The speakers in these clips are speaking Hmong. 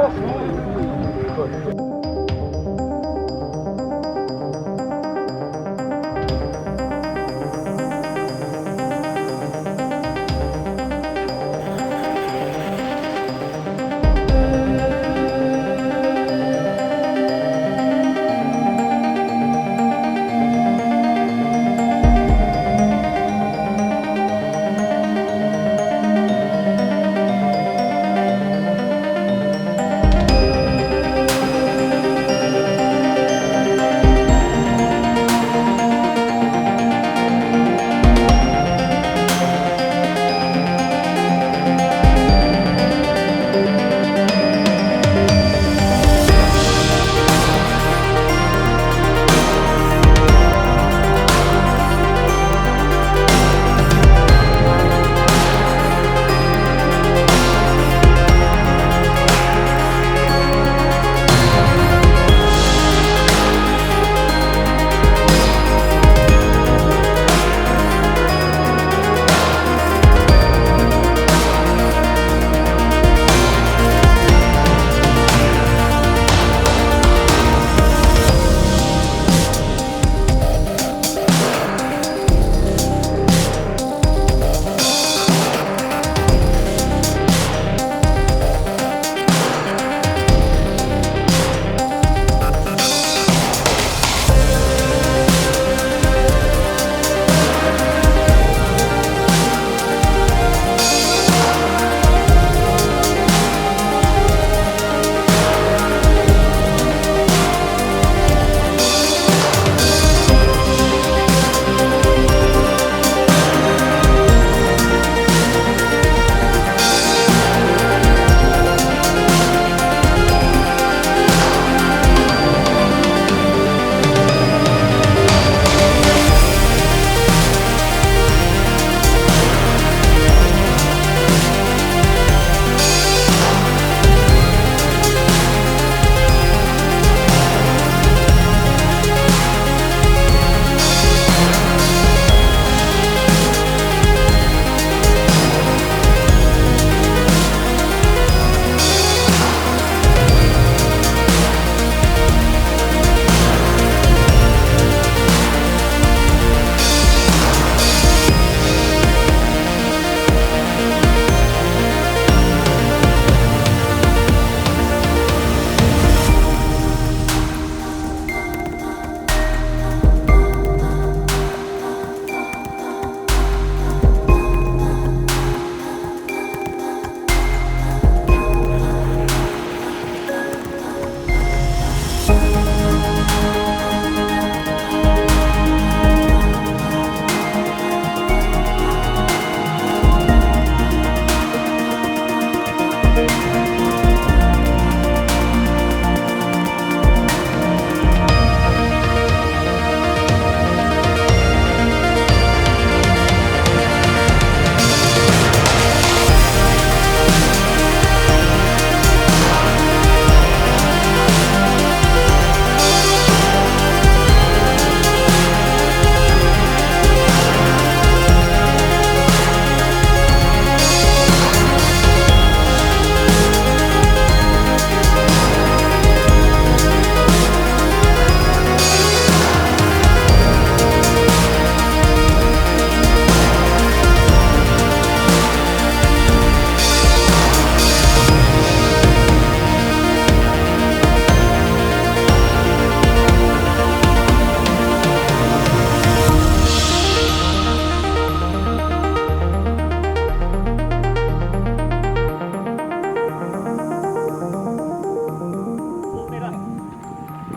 Rau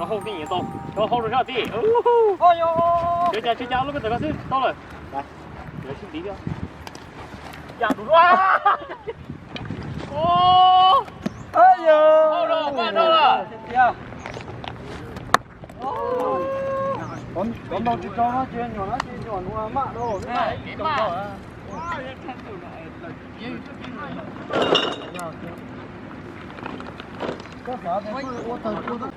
hauv tij, rau hauv rau sab tij. Tsis cas, tsis cas, lub koj tawm ko xwb tau lawm. Lawv sib ntiv thiab. Yam dua. Hauj lwm npaj rau lawm. Cov ntoo tsis rau no ces nyuam no ces nyuam nua maj rau. Koj xav tias ua tawg tuaj.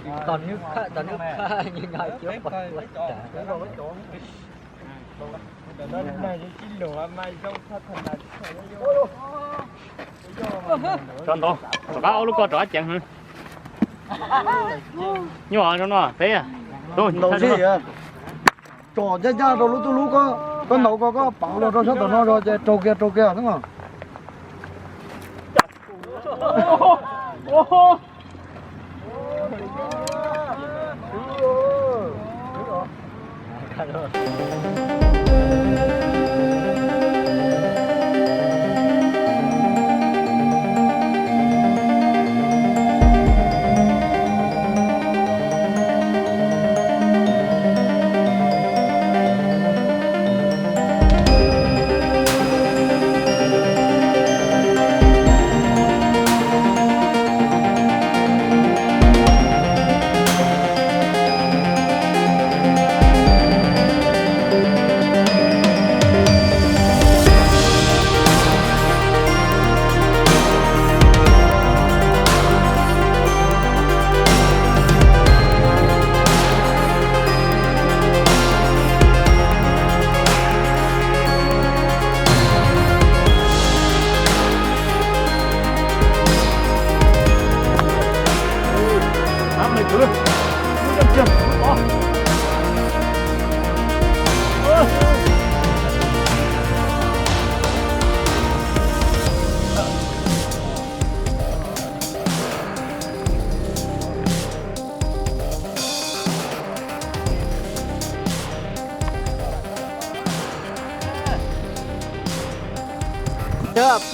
Tos nws phaj, tos nws phaj, nws nyob cuab pom tuaj. Ntawm no mas zoo tsis lum mas zoo tshaj tha nas. Tso ntau, rov qab ob lub ko rov qab ceev. Nyuaj no peb. Ntau xwb. Tsom ncaj ncaj rau lub tub lub ko, koj ntaus ko koj pauv los rau sab tom no ces raug kiag raug kiag xwb mas.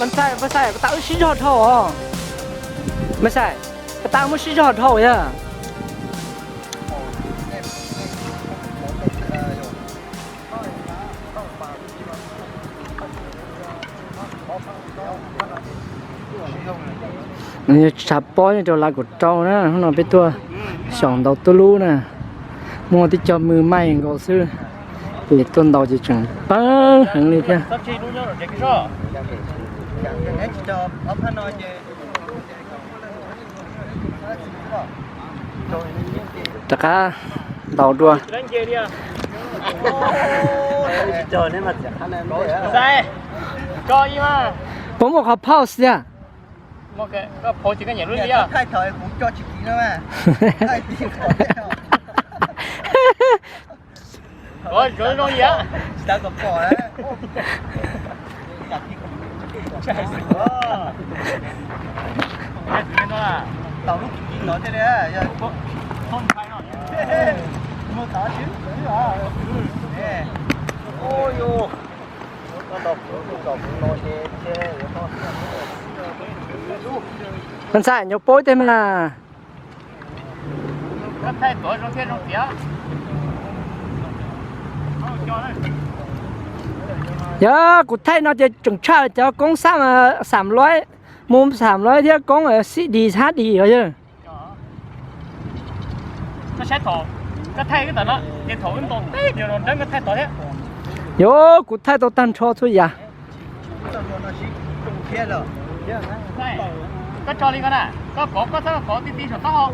Mas xais, mas xais, pas tas wb sib zog dhau os. Mas xais, pas tas muab sib zog dhau yog. Tshav pob nyob rau lav kaum rau na, hnub no peb tuaj xyaum ntaus tub lub na, muaj tib co mws maij nkaus xwb, ces tuaj ntaus ces tseem peeb heev li thiab. Rov qab ntaus dua. Puas muaj qhov pause thiab? Mas xais, nyob pab tej mas. Yog kuv thaij no ces tseem tshaj cov koob xab, xam loib, mus xam loib thiab koob xib dis hab dis os yog. Yog kuv thaij tau tag nrho txhua yam. Koj tso li ko na, koj kov koj txhob kov ti ti saum taub hau.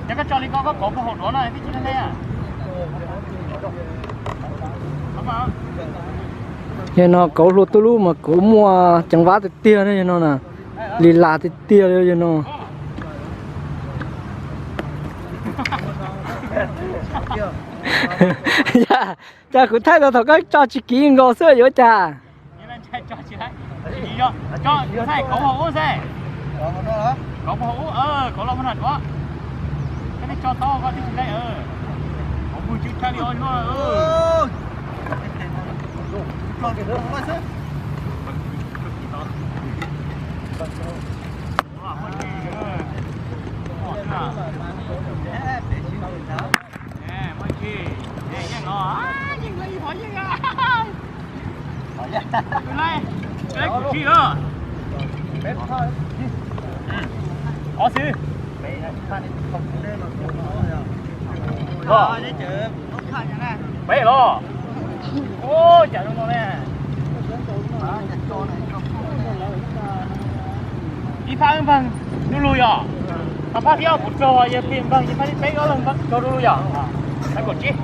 Yog koj tso li ko koj kov puag hauv duav no tib si ne. Yog no kauv hlua tub lub mas kauv muaj ceev vab tiag tiag ne yog no na, li las tiag tiag li yog no. Cas kuv thaij tau thaum koj tso tsis kiv nkaus xwb yuav cas? Peb los. Ib phab wb npag du lug yog, ho phab thiab kuv tsaug yog pim npag ces phab thib peb ob leeg tsaug du lug yog. Hais kaum tsib.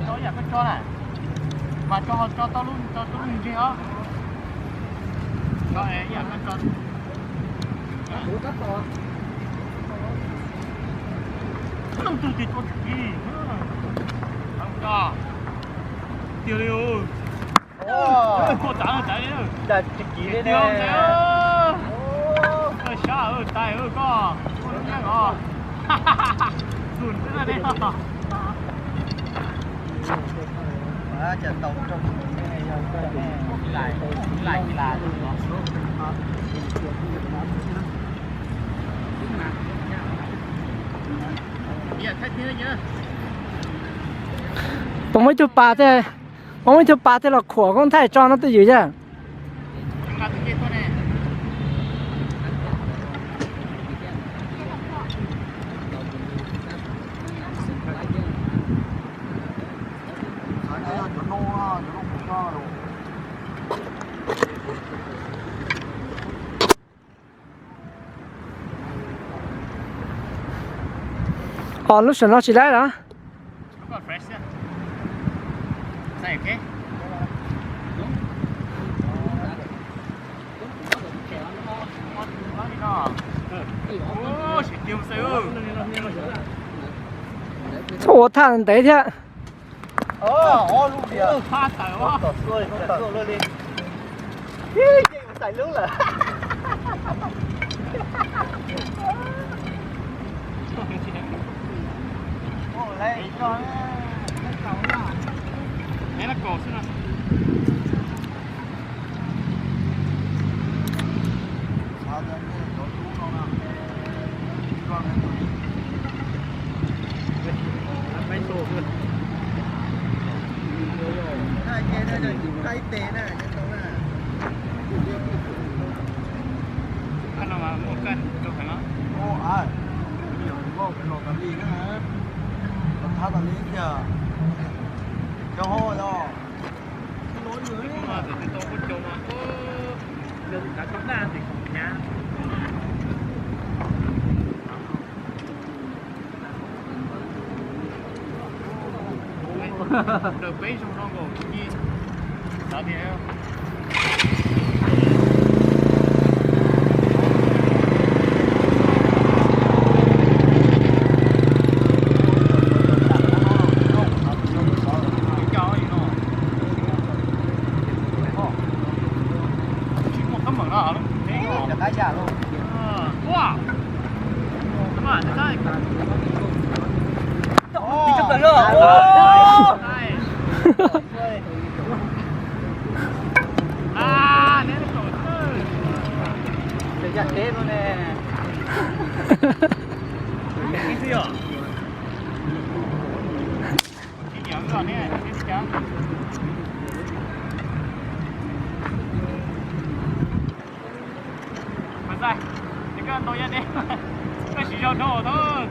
Tso ib yam koj tso na, mas tso ho tso tau lub, tso tau lub ntseg os. Tso ib yam koj tso. Leej twg ces tso tsis kiv li. Tiag li. Kuj tsav tsav li. Cas tsis kiv li ne. Sab tais koj, ua lub nyeej os. Tus ntsej ne. Cas tau rau tus ntsej yog koj ne. Ib lais ib lais ib lais. Puas muaj ib tug pas thiaj, puas muaj ib tug pas thiaj los khuam koob thaij tso no twj ywm yaj. Os, lub sij hawm no tsis laib lawm. Txhob ua thaj ntev thiab. Ntawm peb zoo no nkaus ci. Xav tias tsis muaj teeb meem no. Koj siv zog dhau thab.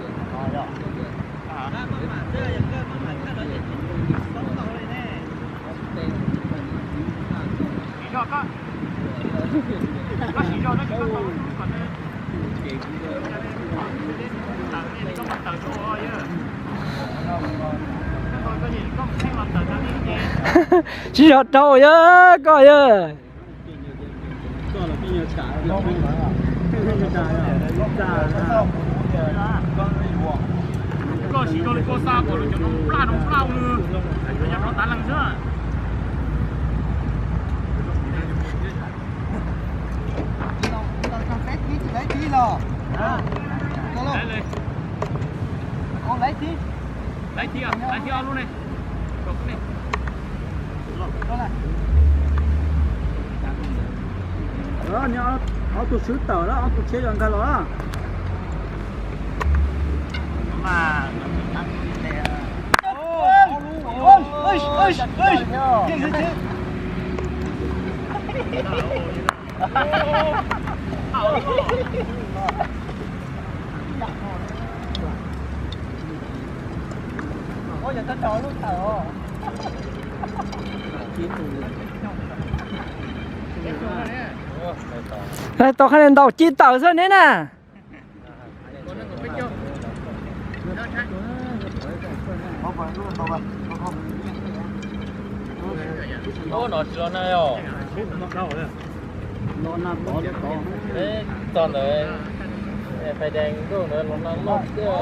Siv zog, koj siv zog, koj siv zog kom tau kom tawm, koj tawm rau yawg. Koj tawm, koj tawm rau li ces. Siv zog rau yawg, koj yawg. Koj siv zog li koj xa kom lub cov no nplaj no nplaj nws, yog rov tav lees xwb. Laiv thib, laiv thib ob lub ne. Ob tug swb tawm lawm, ob tug tshiab yuav nkag los lawm. Tau qhov ne ntaus ci tawm xwb ne na. Txog ntawd, pais dees ntuj ntawd los no loj tiag.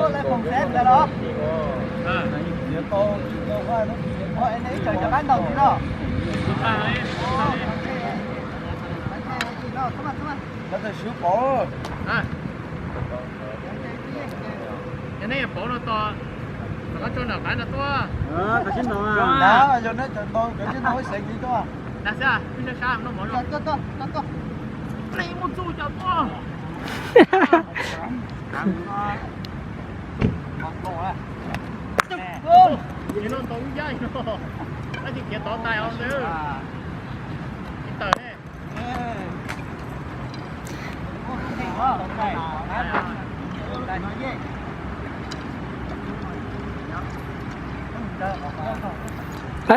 Yog nej yuav pauv no tos, rov qab tso nram qab no tuaj. Dag xwb, wb sab sab noj mov. Leej muaj txuj cov tuaj. Noj ntau lub yab no, tab sis khiav tod tais os ntawd. Tsis tawm ne.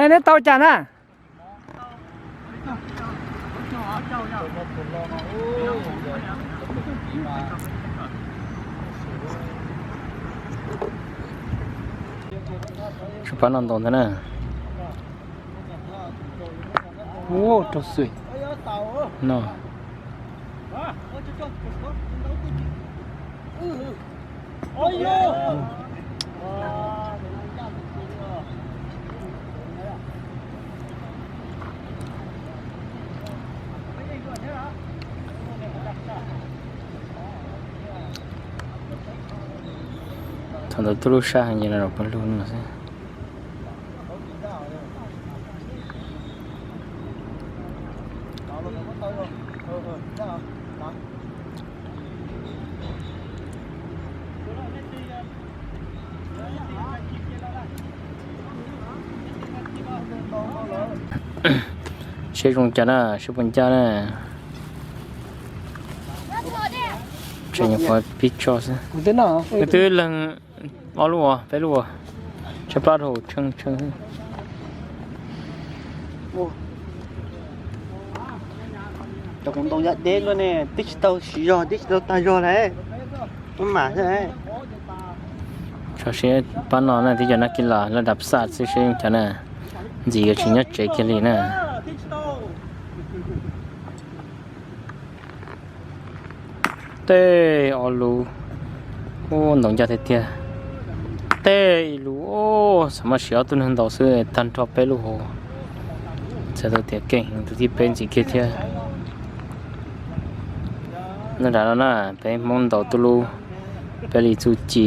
Neb tau cas na? Tsis pab no ntaus ntag na. Ua rau xwm no. Thaum ntawd tuj lub sab heev ces lawv pab lug no xwb. Seb zoo cas na, seb puas ncaj na. Tseem nyuam qhuav pib tso xwb. Kuv twb leeg ob lub, peb lub, tshaib plab dhau tshee tshee xwb. Cov kuv ntoo yam deb luaj ne, twb tsis tau siv zog, twb tsis tau tag zog lawm. Mam xwb. Tso seb pab no na, twb cov nab kis los laj dab xaj xwb seb zoo cas na. Ntxim yuav tsis nyob tsev kiag li na. Tej ob lub, ub, ntaus ncaj tiag tiag. Tej ib lub, ub, xav mas siv ob tug neeg ntaus xwb tag nrho peb lub hauv. Txhais tau tias keej heev, tus thib peb ntxim kiag thiab. Nyob nram no na, peb Hmoob ntaus tuj lub, peb li txuj ci,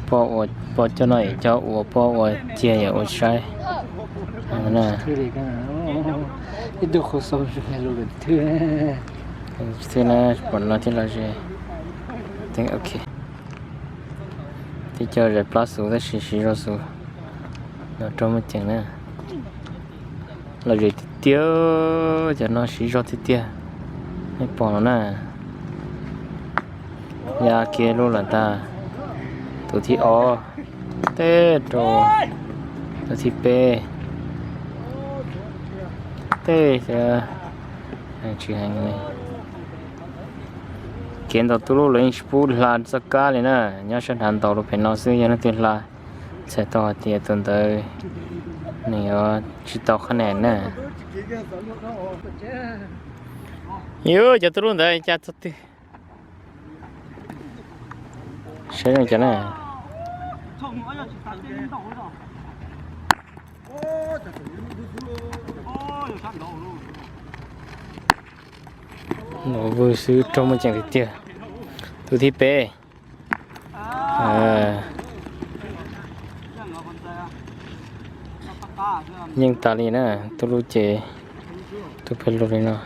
poj ua poj coj noj es coj ua, poj ua ciaj es ua saib. Ib tug qhov xaus lus thwb na, pom no thiaj lom zem. Ok. Tib co zais plab xus tab sis siv zog xus, no rau muaj ceem na. Lom zem tiag tiag, cov no siv zog tiag tiag. Nej pom no na, ya kiag lub lawm ntag. Tus thib ob, tej rau, tus thib peb, tej xwb. Tsis heev li. Kev ntaus tuj lub los yeej tsis pub hla txoj kab li na, nyob sab nrad ntaus rau pem no xwb, yog leej twg hla txhais tau hais tias tus ntawd nws yuav tsis tau qhab nes na. Yus cov tuj lub ntawd cas txog twg? Saib zoo cas na. Nov vwg xwb, raug muaj ceem tiag tiag. Tus thib peb. Yeej tas li na, tuj lub ces tuj peb lug li no.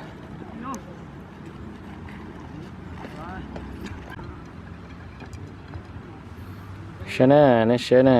Saib na, nej saib na.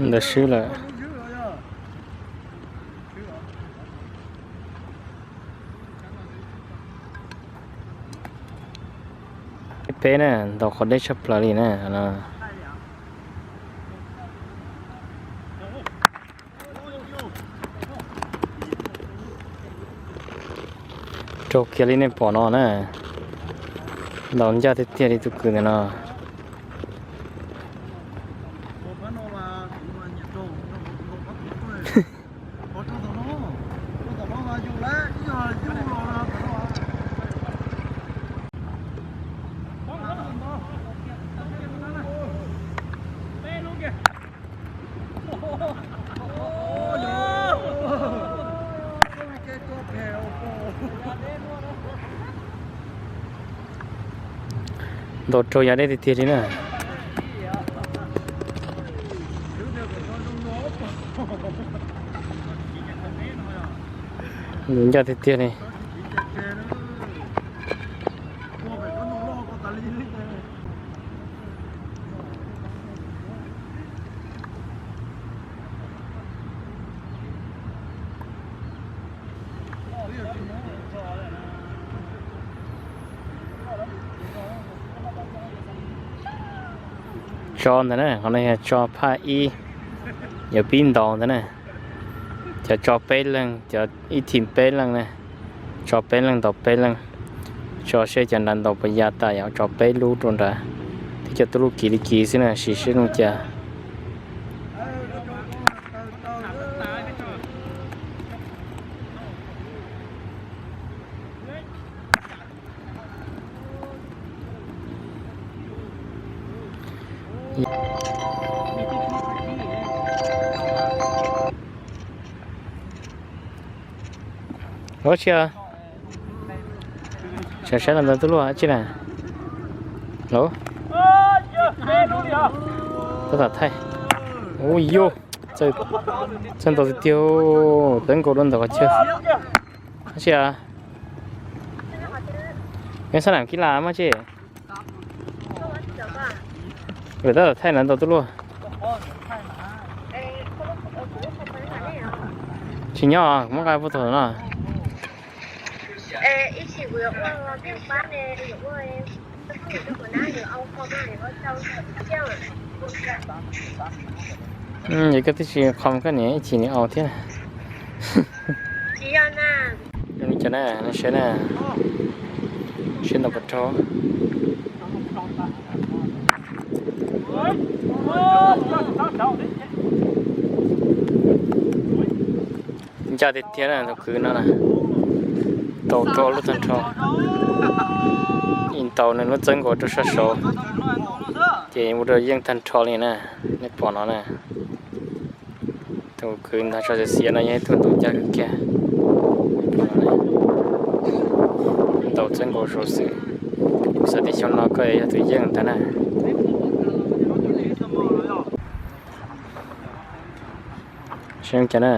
Ntawd swb lawm. Peb na, ntaus qhov deb tshaj plaws li na. Raug kiag li nej pom no na. Ntaus ncaj tiag tiag li tus kwv ntawm no. Ntaus raug yav deb tiag tiag li na. Ncaj tiag tiag li. Tso ntawd na, qhov no yog tso phaj ib, yuav pib ntaus ntawd na. Cov tso peb leeg, cov ib thim peb leeg na, tso peb leeg ntaus peb leeg. Tso seb cov nrad ntaus puas ya tas, yog tso peb lub rau nrad, thiab cov tuj lub kiv li kiv xwb na, sim seb zoo cas. Ua tsi, saib saib los ntawd tuj luaj tsi na. Los, tab tom thaij. Ua yus, txawj ntaus tiag tiag, txawj nkaus dua ntawm qhov chaw. Tsi, yog sab nam kib las mas tsi. Lawv tab tom thaij na ntaus tuj luaj. Tsis nyob, muab nqa puag thaum no. Yog koj twb tsis qhov koj niam ib chim niam au thiab. Zoo li cas na, nej saib na, seb ntaus puas raug. Ncaj tiag tiag na tus kwv no na, ntaus rau lub tag nrho, ntaus nws lub txawb nkaus rau sab saud, ces ua rau yeej tag nrho li na, nej pom no na. Tus kwv ntawd tso xiav xiav no yog ib tug ntaus ncaj kawg kiag. Ntaus txawb nkaus saud xwb. Kuv xav tias xyoo no koj yog tus yeej ntag na. Seb cas na.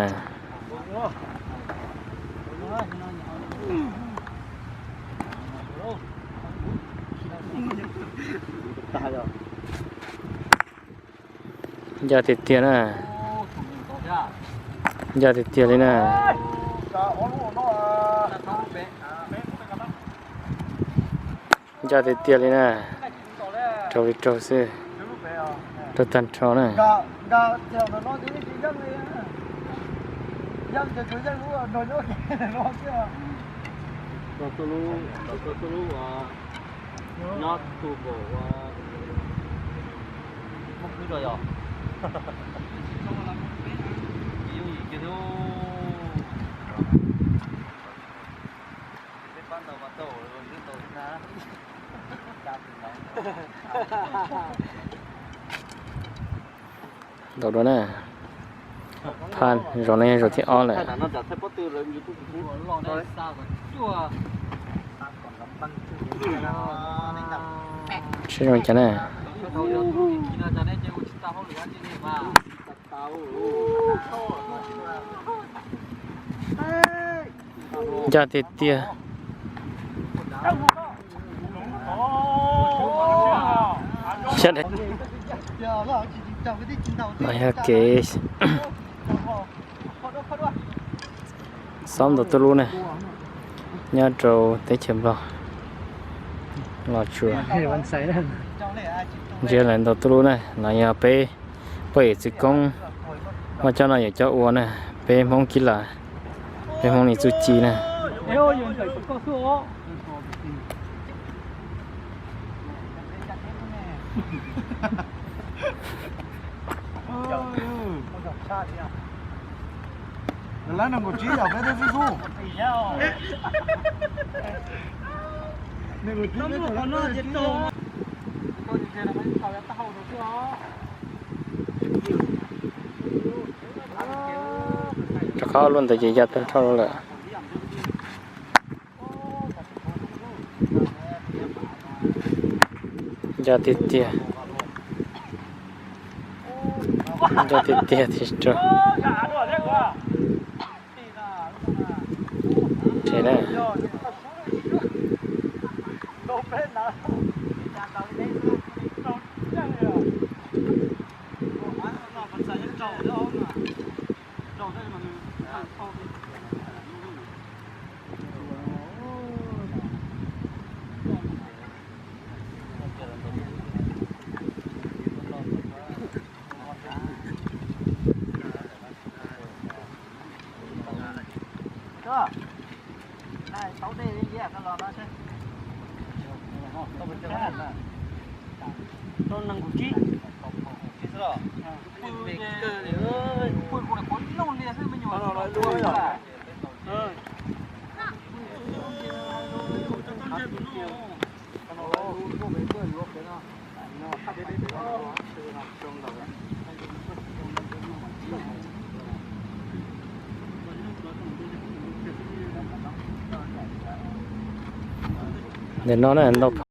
Ncaj tiag tiag na. Ncaj tiag tiag li na. Ncaj tiag tiag li na. Raug li raug xwb. Raug tag nrho na. Nyob tus npaum ua Hmoob Khwb no yog yooj yim kiag thiab. Peb pab ntaus mas tau, ntaus na. Ntaus dua na. Phaj zaum no yog zaum thib ob lawm. Seb zoo cas na. Ncaj tiag tiag. No yog kev xob ntaus tuj lub ne, nyob rau teb chaws Nplog Los Tsuas. Ntsia lawv ntaus tuj lub ne, no yog peb poj yawm txwv koob muaj coj no yuav coj ua ne, peb Hmoob Kib Lam, peb Hmoob li txuj ci ne. Lawv nees nkaum tsib yom, peb twb xub xub. Rov qab luaj ntawd ces ya tag nrho lawm. Nco tiag tiag. Nco tiag tiag tiag rau. Tsev na. Ntawm no na, ntau